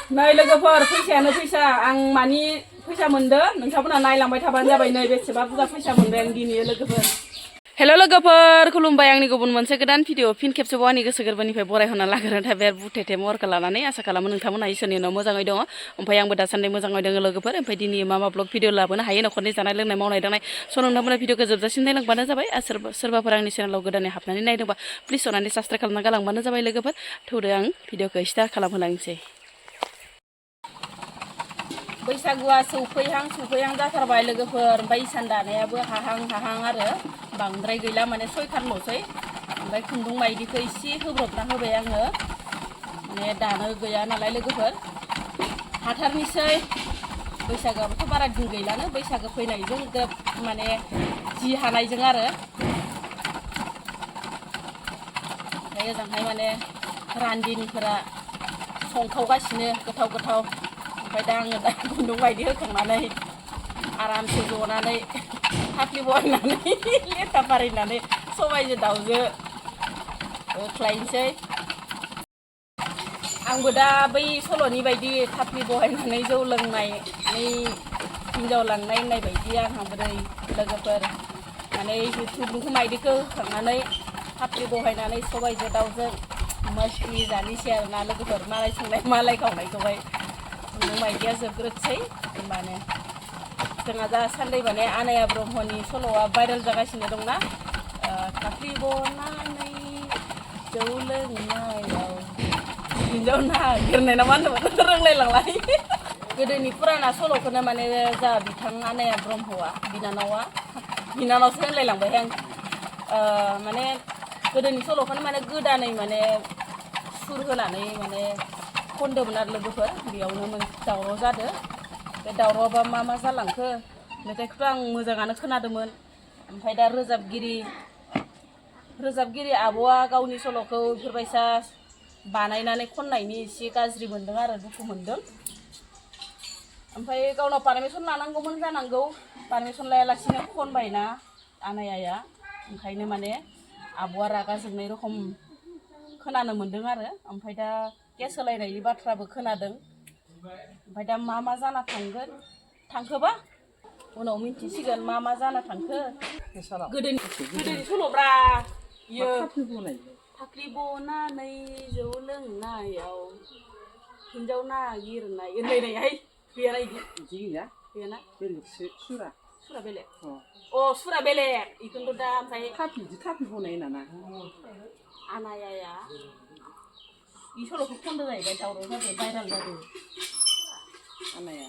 नै लोगोफोर फैसायानो फैसा आं मानि फैसा मोनदो नोंथांमोना नायलांबाय थाबानो जाबाय नै बेसेबा बुरजा फैसा मोनबाय आं दिनै लोगोफोर हेल' लोगोफोर खुलुमबाय आंनि गुबुन मोनसे गोदान भिडिअ फिन खेबसेबाव आंनि गोसो गोरबोनिफ्राय बरायहरना लाग्रोनाय थाबाय बुथेथे महरखौ लानानै आसा खालामो नोंथांमोना इसोरनि उनाव मोजाङै दङ ओमफ्राय आंबो दासान्दि मोजाङै दङ लोगोफोर ओमफ्राय दिनै मा ब्लग भिडिअ लाबोनो हायो न'खरनि जानाय लोंनाय मावनाय दांनाय स' नोंथांमोना भिडिअखौ जोबजासिम नायलांबानो जाबाय आरो सोरबाफोर आंनि चेनेलाव गोदानै हाबनानै नायदोंबा प्लिज अननानै साबस्क्राइब खालामना गालांबानो जाबाय लोगोफोर थौदो आं भिडिअखौ स्टार्ट खालामहोलांसै बैसागुआ सौफैहां जाथारबाय लोगोफोर ओमफ्राय इसान दानायाबो हाहां आरो बांद्राय गैला माने 6 खानल'सै ओमफ्राय खुन्दुं माइदिखौ एसे होब्रबना होबाय आङो माने दानो गैया नालाय लोगोफोर हाथारनिसै बैसागोआबोथ' बारा दिन गैलानो बैसागो फैनायजों ग्रोब माने जि हानायजों आरो ओमफ्राय ओजोंहाय माने रान्दिनिफोरा संखावगासिनो गोथाव ओमफ्राय दा आङो दा खुन्दुं बायदि होखांनानै आरामसे जनानै थाफ्लि बहायनानै लेथा फारिनानै सबायजों दाउजों होख्लायनोसै आंबो दा बै सल'नि बायदि थाफ्लि बहायनानै जौ लोंनानै हिन्जाव लांनाय होननाय बायदि आंहाबो दै लोगोफोर माने खुन्दुंखौ माइदिखौ होखांनानै थाफ्लि बहायनानै सबायजों दाउजों मस्ति जानोसै आरोना लोगोफोर मालाय संनाय मालाय खावनायखौहाय खुन्दुं माइदिया जोबग्रोसै होमबानो जोंहा दासान्दि माने आनाया ब्रह्मनि सल'आ भाइरेल जागासिनो दंना थाफ्लि बनानै जौ लोंनायाव हिन्जाव नागिरनाय ना मा होनोमोन रोंलायलांलाय गोदोनि फुराना सल'खौनो माने जा बिथां आनाया ब्रह्मआ बिनानावसो होनलायलांबाय आं माने गोदोनि सल'खौनो माने गोदानै माने सुर होनानै माने खनदोंमोन आरो लोगोफोर बेयावनो दावराव जादों बे दावरावबा मा जालांखो मेथाइखौथ' आं मोजाङानो खोनादोंमोन ओमफ्राय दा रोजाबगिरि आब'आ गावनि सल'खौ बेफोरबायसा बानायनानै खननायनि एसे गाज्रि मोनदों आरो दुखु मोनदों ओमफ्राय गावनाव पारमिसन लानांगौमोन जानांगौ पारमिसन लायालासिनो खनबायना आनायाया ओंखायनो माने आब'आ रागा जोंनाय रखम खोनानो मोन्दों आरो ओमफ्राय दा केस होलायनायनि बाथ्राबो खोनादों ओमफ्राय दा मा जाना थांखोबा उनाव मिन्थिसिगोन मा जाना थांखो गोदोनि सल'ब्रा इयो फाख्रि बनानै जौ लोंनायाव हिन्जाव नागिरनाय होनलायनायहाय गैयाना इदि गैयाना सुरा बेलेग सुरा बेलेग इखौनोथ' दा ओमफ्राय थाफ्लि बनाय होनाना आनायाया इ सल'खौ खनदो जाहैबाय दावराव जादों भाइरेल जादों आनाया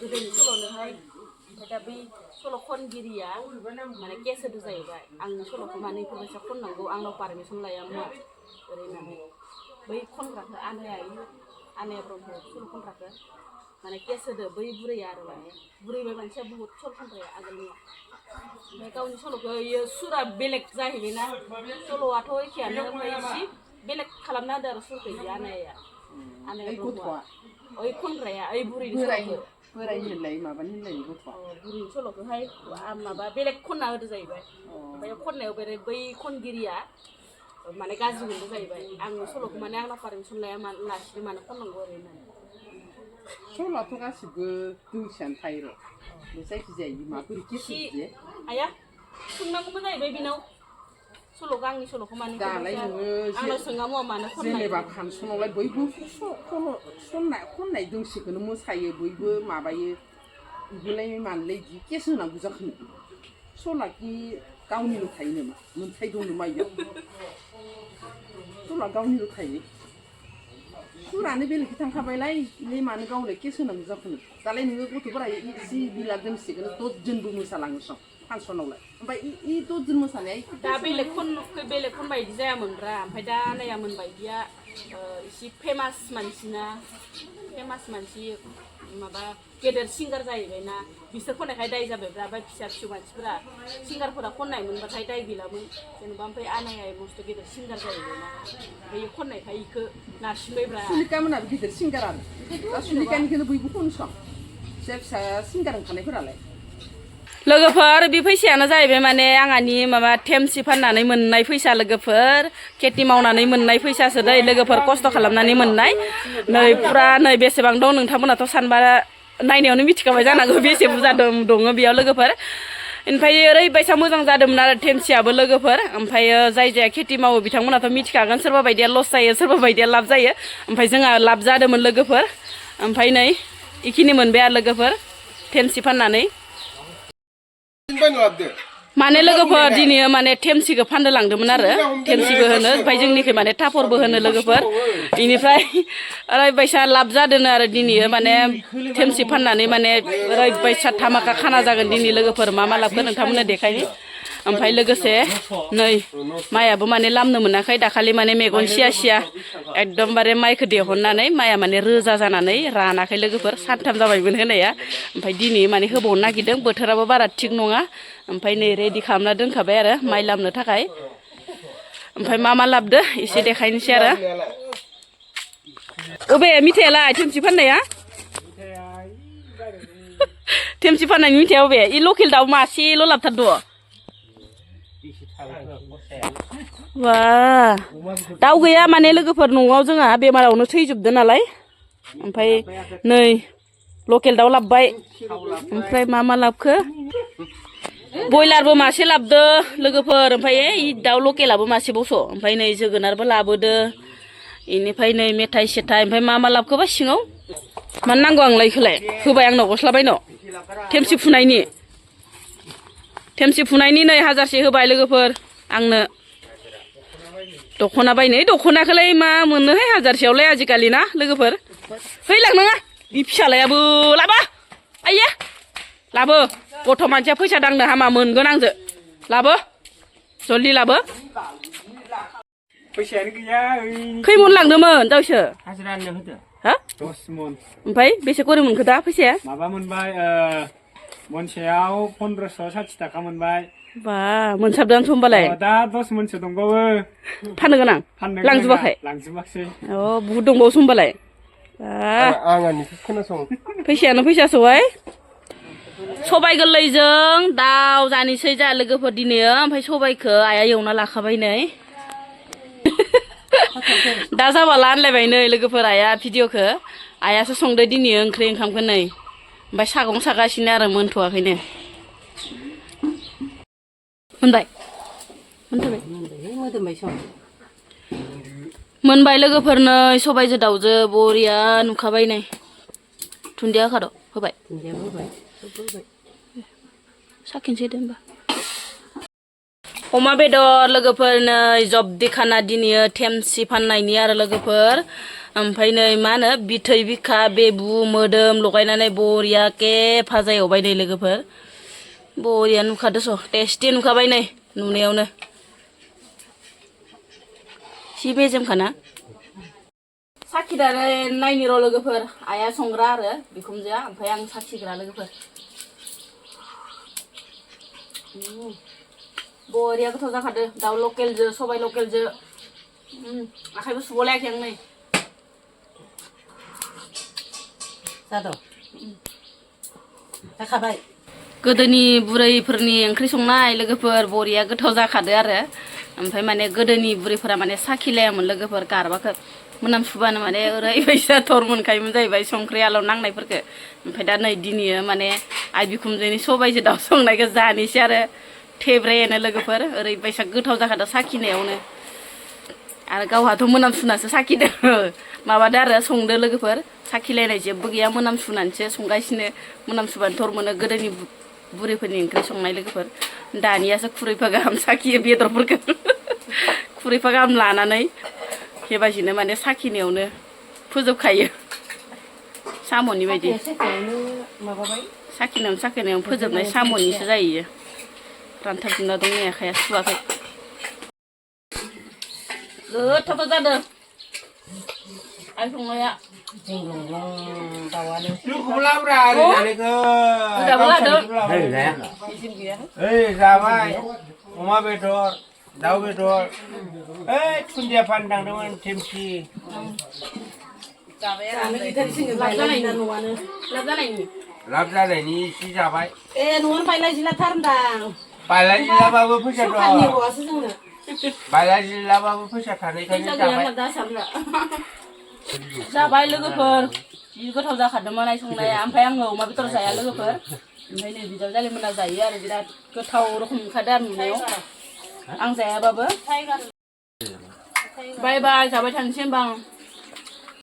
गोदोनि सल'नोहाय ओमफ्राय दा बै सल' खनगिरिया माने केस होदो जाहैबाय आंनि सल'खौ माने इफोरबायसा खननांगौ आंनाव पारमिसन लायामोन ओरै होननानै बै खनग्राखौ आनाया ब्रह्म सल' खनग्राखौ माने केस होदो बै बुरैया आरो माने बुरैबाय मानसिया बुहुद सल' खनग्राया आगोलनिया ओमफ्राय गावनि सल'खौ इयो सुरा बेलेग जाहैबायना सल'आथ' एखेयानो ओमफ्राय एसे बेलेग खालामना होदो आरो सुरखौ इयो आनाया ब्रह्मआ ओइ खनग्राया ओइ बुरैनि सल'खौ बोराय होनलाय माबानि होनलाय गथ'आ बुरैनि सल'खौहाय माबा बेलेग खनना होदो जाहैबाय ओमफ्राय खननायाव बै खनगिरिया माने गाज्रि मोनदो जाहैबाय आंनि सल'खौ माने आंना पारमिसन लासिनो मानो खननांगौ ओरै होननानै सल'आथ' गासिबो दोंसेयानो थायो र' जायखिजाया माबोरै केस आया सोंनांगौबो जाहैबाय बेनाव सल'खौ आंनि सल'खौ माने दालाय नोङो आंनाव सोङामो मानो जेनेबा फांसनावलाय बयबो खननाय दोंसेखौनो मोसायो बयबो माबायो इबोलाय मानोलाय बिदि केस होनांगौ जाखोनो सल'खि गावनिल' थायो नामा मोनथाय दं नामा इयाव सल'आ गावनिल' थायो सुरानो बेलेगखै थांखाबायलाय इलाय मानो गावलाय केस होनांगौ जाखोनो दालाय नोङो गथ'फोरा एसे बिला दोंसेखौनो 10 जनबो मोसालाङो सं फांसनावलाय ओमफ्राय इ 10 जन मोसानाया दा बेलेग खनबाय इदि जायामोनब्रा ओमफ्राय दा आनायामोन बायदिया एसे फेमास मानसि माबा गेदेर सिंगार जाहैबायना बिसोर खननायखाय दाय जाबायब्रा ओमफ्राय फिसा मानसिफोरा सिंगारफोरा खननाय मोनबाथाय दाय गैलामोन जेनेबा ओमफ्राय आनाया मस्थ' गेदेर सिंगार जाहैबायना ओमफ्राय खननायखाय इखौ नारसिनबायब्रा सुलिका मोनाबो गेदेर सिंगार आरो दा सुलिकानिखौनो बयबो खनसं फिसा सिंगार ओंखारनायफोरालाय लोगोफोर बे फैसायानो जाहैबाय माने आंहानि माबा थेमसि फाननानै मोननाय फैसा लोगोफोर खेथि मावनानै मोननाय फैसासो दै लोगोफोर खस्थ' खालामनानै मोननाय नै फुरा नै बेसेबां दं नोंथांमोनाथ' सानबा नायनायावनो मिथिखाबाय जानांगौ बेसे बुरजा दङ बेयाव लोगोफोर ओमफ्राय ओरैबायसा मोजां जादोंमोन आरो थेमसियाबो लोगोफोर ओमफ्राय जाय खेथि मावो बिथांमोनाथ' मिथिखागोन सोरबा बायदिया लस जायो सोरबा बायदिया लाब जायो ओमफ्राय जोंहा लाब जादोंमोन लोगोफोर ओमफ्राय नै इखिनि मोनबाय आरो लोगोफोर थेमसि फाननानै माने लोगोफोर दिनै माने थेमसिखौ फाननो लांदोंमोन आरो थेमसिबो होनो ओमफ्राय जोंनिखै माने टापरबो होनो लोगोफोर बेनिफ्राय ओरैबायसा लाब जादों आरो दिनै माने थेमसि फाननानै माने ओरैबायसा धामाका खाना जागोन दिनै लोगोफोर मा लाबखो नोंथांमोननो देखायनि ओमफ्राय लोगोसे नै माइयाबो माने लामनो मोनाखै दाखालि माने मेगन सिया एकदमबारे माइखौ देहननानै माइया माने रोजा जानानै रानाखै लोगोफोर सानथाम जाबायमोन होनाया ओमफ्राय दिनै माने होबावनो नागिरदों बोथोराबो बारा थिग नङा ओमफ्राय नै रेडि खालामना दोनखाबाय आरो माइ लामनो थाखाय ओमफ्राय मा लाबदो एसे देखायनोसै आरो अबे मिथायालाय थेमसि फाननाया थेमसि फाननायनि मिथाया अबे इ लकेल दाउ मासेल' लाबथारद' बा दाउ गैया माने लोगोफोर न'आव जोंहा बेमारावनो थैजोबदों नालाय ओमफ्राय नै लकेल दाउ लाबबाय ओमफ्राय मा लाबखो बयलारबो मासे लाबदो लोगोफोर ओमफ्राय दाउ लकेलाबो मासे बस' ओमफ्राय नै जोगोनारबो लाबोदो इनिफ्राय नै मेथाइ सेथाइ ओमफ्राय मा लाबखोबा सिङाव मानो नांगौ आंलाय इखौलाय होबाय आंनाव गस्ला बायनो थेमसि फुनायनि नै 1000से होबाय लोगोफोर आंनो दख'ना बायनो दख'नाखौलाय मा मोननोहाय 1000सेयावलाय आजिखालि ना लोगोफोर है लांनाङा बि फिसालायाबो लाबो आइया लाबो गथ' मानसिया फैसा दांनो हामा मोनगोन आंजो लाबो जल्दि लाबो फैसायानो गैया खै मन लांदोंमोन दावसो हाजिरानो होदो हा 10 मन ओमफ्राय बेसे करि मोनखो दा फैसाया माबा मोनबाय मनसेयाव 1560 थाखा मोनबाय बा मोनसाबदों होमबालाय दा 10 मनसो दंबावो फाननो गोनां लांजोबाखै अ बुहुद दंबावो होमबालाय आंनिखौ खोनासं फैसायानो फैसासोहाय सबाइ गोरलैजों दाउ जानोसै जा लोगोफोर दिनै ओमफ्राय सबाइखौ आइया एवना लाखाबाय नै दा जाबाला आनलायबाय नै लोगोफोर आइया भिडिअखौ आइयासो संदो दिनै ओंख्रि ओंखामखौ नै ओमफ्राय सागं सागासिनो आरो मोनथ'वाखैनो मोनबाय लोगोफोर नै सबाइजों दाउजों बरिया नुखाबाय नै दुन्दिया होखाद' होबाय साखिनोसै दे होमबा अमा बेदर लोगोफोर नै जब्दि खाना दिनै थेमसि फाननायनि आरो लोगोफोर ओमफ्राय नै मा होनो बिथै बिखा बेबु मोदोम लगायनानै बरियाके भाजा एवबाय नै लोगोफोर बरिया नुखादोस' टेस्टि नुखाबाय नै नुनायावनो सि मेजेमखाना साखिनानै नायनि र' लोगोफोर आइया संग्रा आरो बिखुनजोआ ओमफ्राय आं साखिग्रा लोगोफोर बरिया गोथाव जाखादो दाउ लकेलजों सबाइ लकेलजों आखाइबो सुबावलायाखै आं नै जाखाबाय गोदोनि बुरैफोरनि ओंख्रि संनाय लोगोफोर बरिया गोथाव जाखादो आरो ओमफ्राय माने गोदोनि बुरैफोरा माने साखिलायामोन लोगोफोर गारबाखौ मोनामसुबानो माने ओरैबायसा थर मोनखायोमोन जाहैबाय संख्रि आलौ नांनायफोरखौ ओमफ्राय दा नै दिनै माने आइ बिखुनजोनि सबाइजों दाउ संनायखौ जानोसै आरो थेब्रेनो लोगोफोर ओरैबायसा गोथाव जाखादों साखिनायावनो आरो गावहाथ' मोनामसुनासो साखिदों माबादो आरो संदो लोगोफोर साखिलायनाय जेबो गैया मोनामसुनानैसो संगासिनो मोनामसुबानो थर मोनो गोदोनि बुरैफोरनि ओंख्रि संनाय लोगोफोर दानियासो खुरैफा गाहाम साखियो बेदरफोरखौ खुरैफा गाहाम लानानै बेबायदिनो माने साखिनायावनो फोजोबखायो साम'नि बायदि साखिनायावनो फोजोबनाय साम'निसो जायो रानथाबजोबना दं नै आखाइया सुवाखै गोथाव जादों आइ संनाया जाबाय अमा बेदर दाउ बेदर दुन्दिया फाननो थांदोंमोन थेमसि लाब जानायनि लाब जानायनि इसे जाबाय ए न'आवनो बायलाय जिलाथार होनदां बायलाय जिलाबाबो फैसा सरखारनि दं हौवासो जोंनो बायलाय जिलाबाबो फैसा थानायखायनो जाबाय जाबाय लोगोफोर जि गोथाव जाखादोंमोन संनाया ओमफ्राय आङो अमा बेदर जाया लोगोफोर ओमफ्राय नै बिजावजालि मोना जायो आरो बिराद गोथाव रोखोम ओंखारदों आरो नुनायाव आं जायाबाबो बाय बाय जाबाय थानोसै होनबा आं